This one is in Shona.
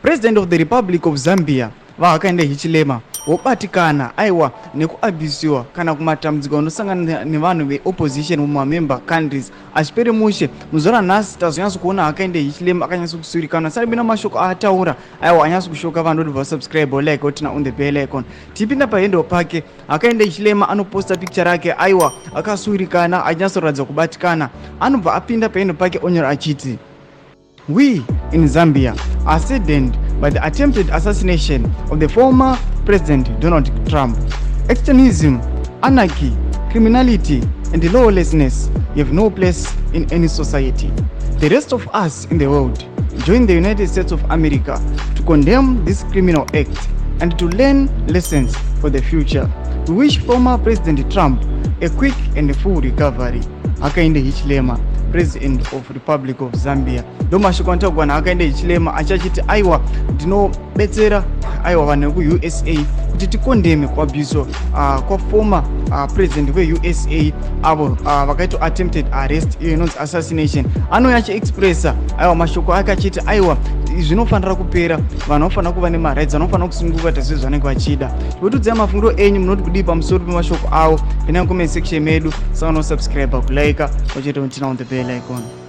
President of the Republic of Zambia VaHakainde Hichilema vobatikana aiwa nekuabhusiwa kana kumatambudziko anosangana nevanhu veopposition mumamember countries hazviperi mushe. Muzuva ranhasi tazonyatso kuona Hakainde Hichilema akanyatso kusurikana saribina mashoko aataura aiwa anyatso kushoka vanhu kuti vasubscribe, like, otina on the bell icon. Tipinda pahandle pake Hakainde Hichilema anoposta picture rake aiwa akasuwirikana achinyatsoratidza kubatikana. Anobva apinda pahandle pake onyora achiti, "We in Zambia are saddened by the attempted assassination of the former President Donald Trump. Extremism, anarchy, criminality, and lawlessness have no place in any society. The rest of us in the world join the United States of America to condemn this criminal act and to learn lessons for the future. We wish former President Trump a quick and full recovery." Hakainde Hichilema, President of Republic of Zambia. Ndo mashoko anotaurwa naHakainde Hichilema achachiti aiwa ndinobetsera aiwa vanhu vekuUSA kuti ticondemne kuabuswa kwaformer president veUSA avo vakaitwa attempted arrest, iyo inonzi assassination. Anouya achiexpressa aiwa mashoko ake achiti aiwa zvinofanira kupera, vanhu vanofanira kuva nemarights, vanofanira kusununguka kuita zvezvo zvanenge vachida. Votiudzai mafungiro enyu, munoti kudii pamusoro pemashoko avo? Pinai comment section medu, saka nosubscribe, kulike, vachiita kuturn on the bell icon.